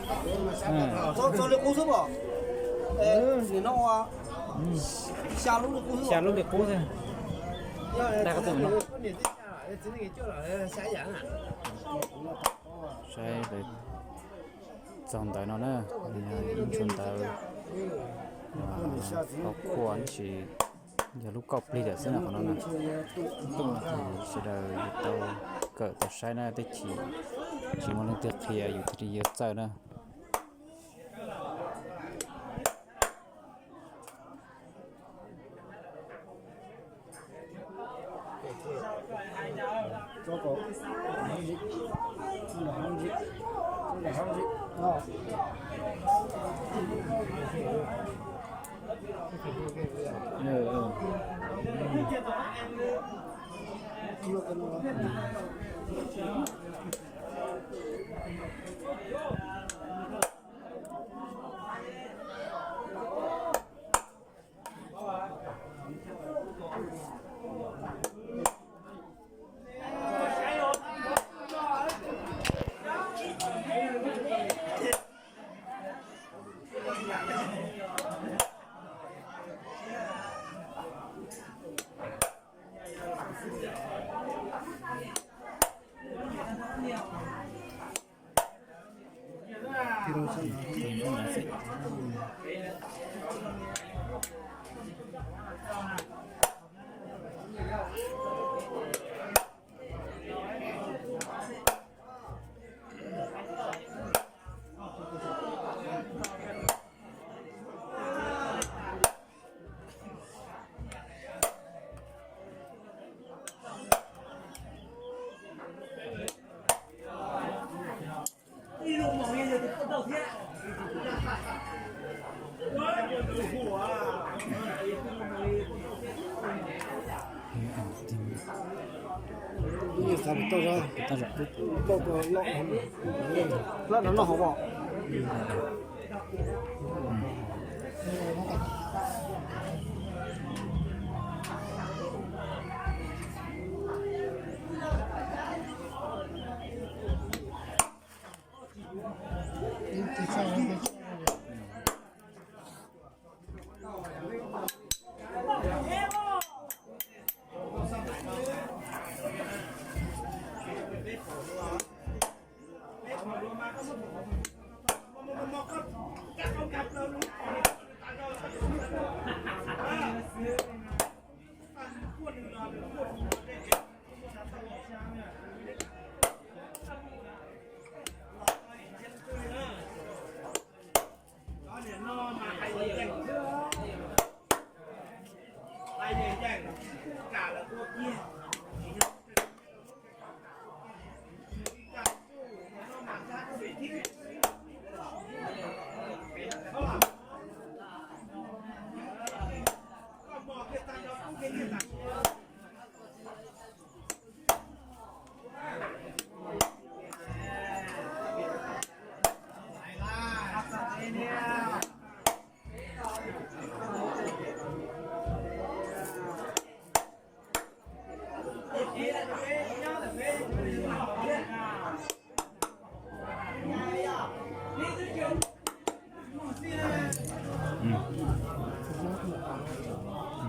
Txog li qub xwb pom. Nim no ua xya lub li qub xwb. Xya lub li qub xwb. Dag qhov twg no. Saib txog ntawd no na, ib ntshua ntawd, qhov khuaj tab sis yog lub kauj plig lawm xwb na qhov no na. Sawv daws yuav tau kawm tau saib na, tej chim tsis muaj leej twg qhia yus thiaj li yuav txawj na.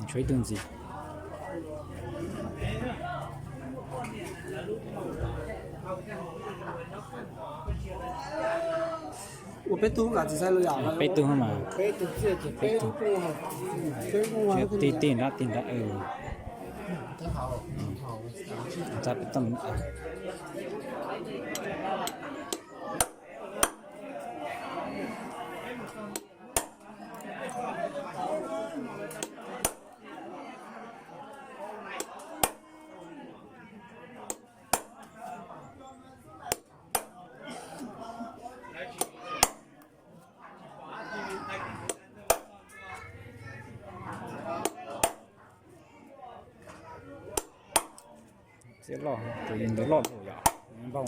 Tshuav ib tug ntxiv. Ua peb tug, peb tug mas, peb tug, tig tig nrab tig nrab. Txiab loj, tus ntawd loj yom, npau.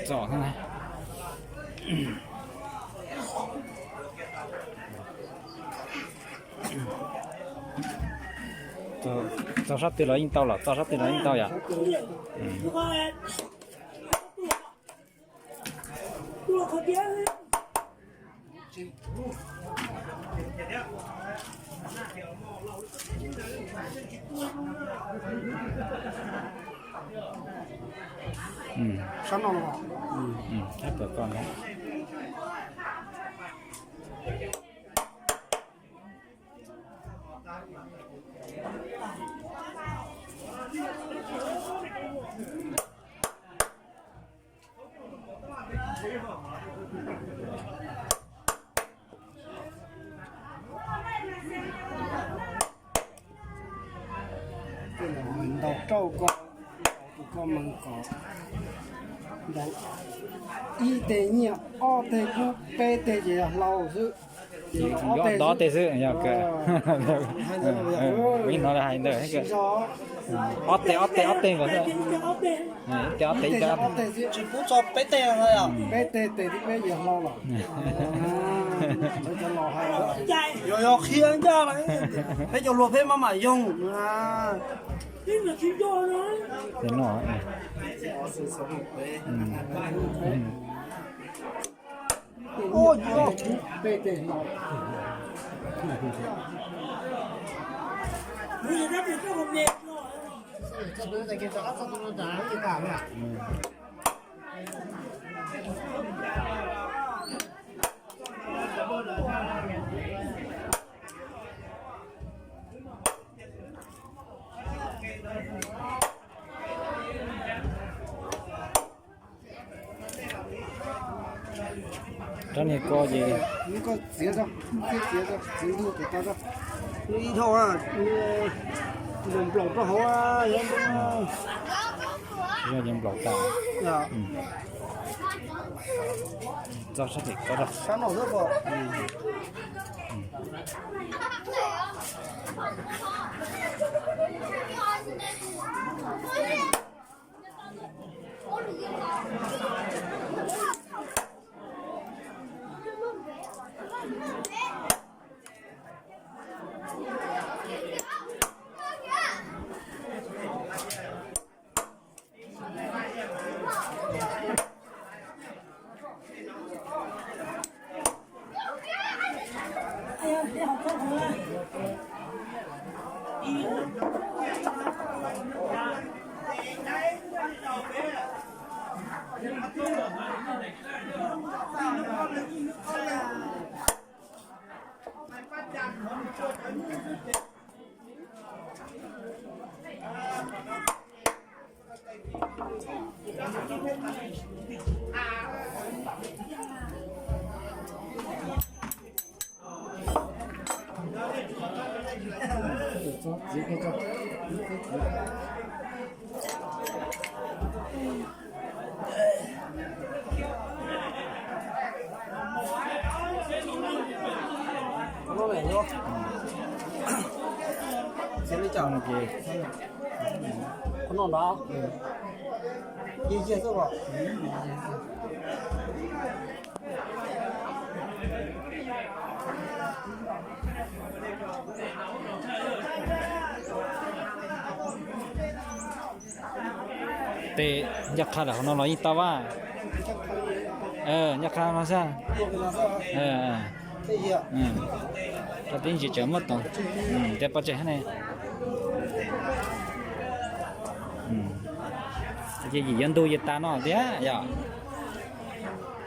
Txom, txog sab twg los yeej tau, los txog sab twg los yeej tau yom. Sab no los. Ntaus rau ko, tus ko mas kom ntaus ib teg nyiaj, ob teg kub, peb teg ces yog hlau xwb. Ces ob teg xwb yog. Hnov hais ntawd. Ob teg, ob teg, ob teg nkaus xwb. Ib teg ob teg, ib teg ob teg. Tsis pub tso peb teg no yom? Peb teg, tes thib peb yog hlau lawm. Yog, yog qhia ncaj lawm, peb cov hluas peb maj mam yoog. Rab niag ko ces txiav, txiav ntug tes tau. Ib dhau, nplaum rau hauv. Yog ces nplaum tas. Txog sab tim ko rau. Sab no xwb pom. Qhov no ntag. Yig yig xwb os. Tes ncaj qha lawm hauv no los yeej tau vaj. Ncaj qha no xwb. Tau tib ntsis tseem muab tau. Tias pov tseg ne. Ces yim yuav ntug yim tas no tiag yom.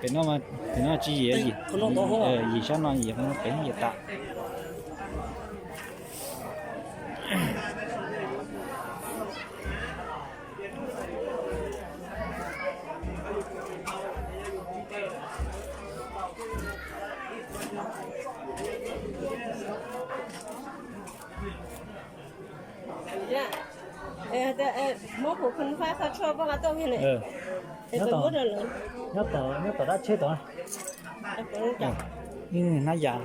Pem no, pem no tsis yim, yim sab no yim, pem yim tas. Muab kuv khun fab qhov tshuaj poj qa tuaj kiag lawm. Nyob tom, nyob tom dab tsheb tod. Hnab yas.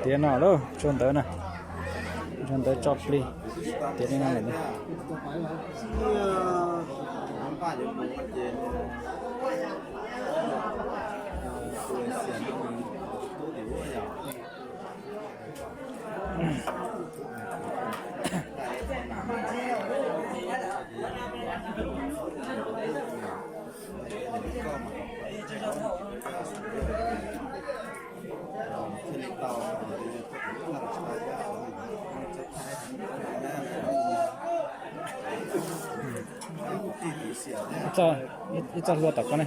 Tiav no lauj, tsuag ntawv na, tsuag ntawv tso plig, tiav li no lawm. Ib txoj hlua tom ko ne.